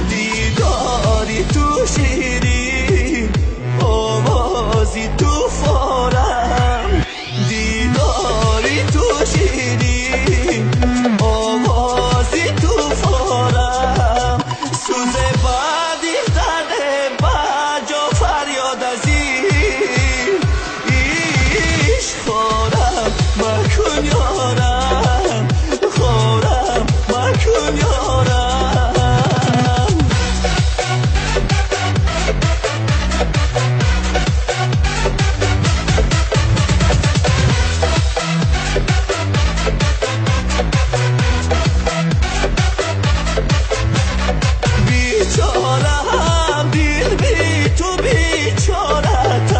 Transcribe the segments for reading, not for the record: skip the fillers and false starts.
Дидори ту ширин, овози ту форам. Дидори ту ширин, овози ту форам. Сӯзе ба дил дарде ба ҷо фарёд аз ишқ. Хорам макун ёрам, хорам макун ёрам. Бичорам дил би ту бичоратар,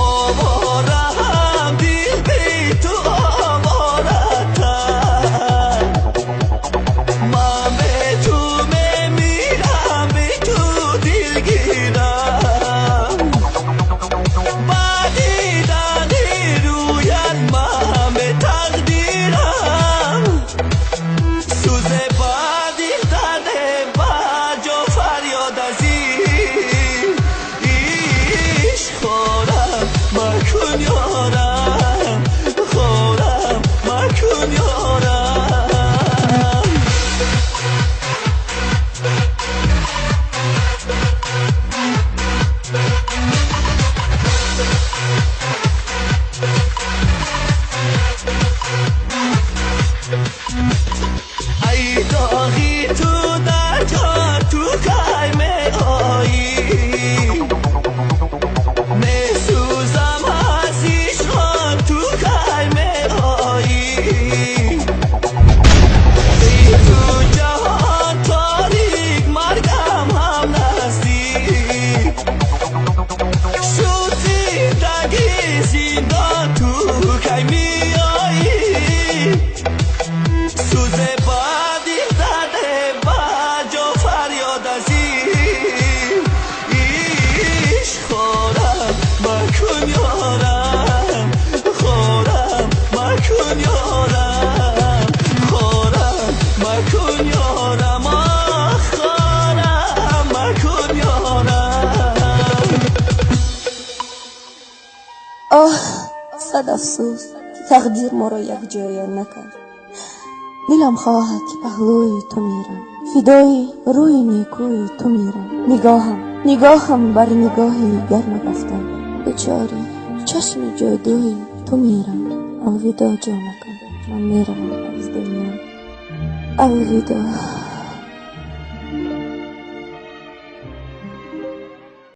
овораам дил би ту овораатар. Ман бе ту мемирам, бе ту дилгирам. Ба дидани рӯят ман бетақдирам. Сӯзе ба дил дарде ба ҷо фарёд аз ишқ. Хорам макун ёрам, хорам макун ёрам. Ай доғи ту дар ҷон, ту кай меоӣ? Месӯзам аз ишқон, ту кай меоӣ? Би ту ҷаҳон торик, маргам ҳам наздик. Шуд зиндагӣ зиндон, ту кай меоӣ? Сӯзе ба дил дарде ба ҷо фарёд аз ишқ. Хорам макун ёрам, хорам макун ёрам, хорам макун ёрам, оҳ хорам макун ёрам. Оҳ, сад афсӯс, ки тақдир моро якҷоя накард. Дилам хоҳад, ки паҳлӯи ту мирам, фидои рӯи некӯи ту мирам. Нигоҳам, нигоҳам бар нигоҳи гармат афтад, дучори чашми ҷодуи ту мирам. Алвидо, ҷонакам, ман меравам аз дунё. Алвидо.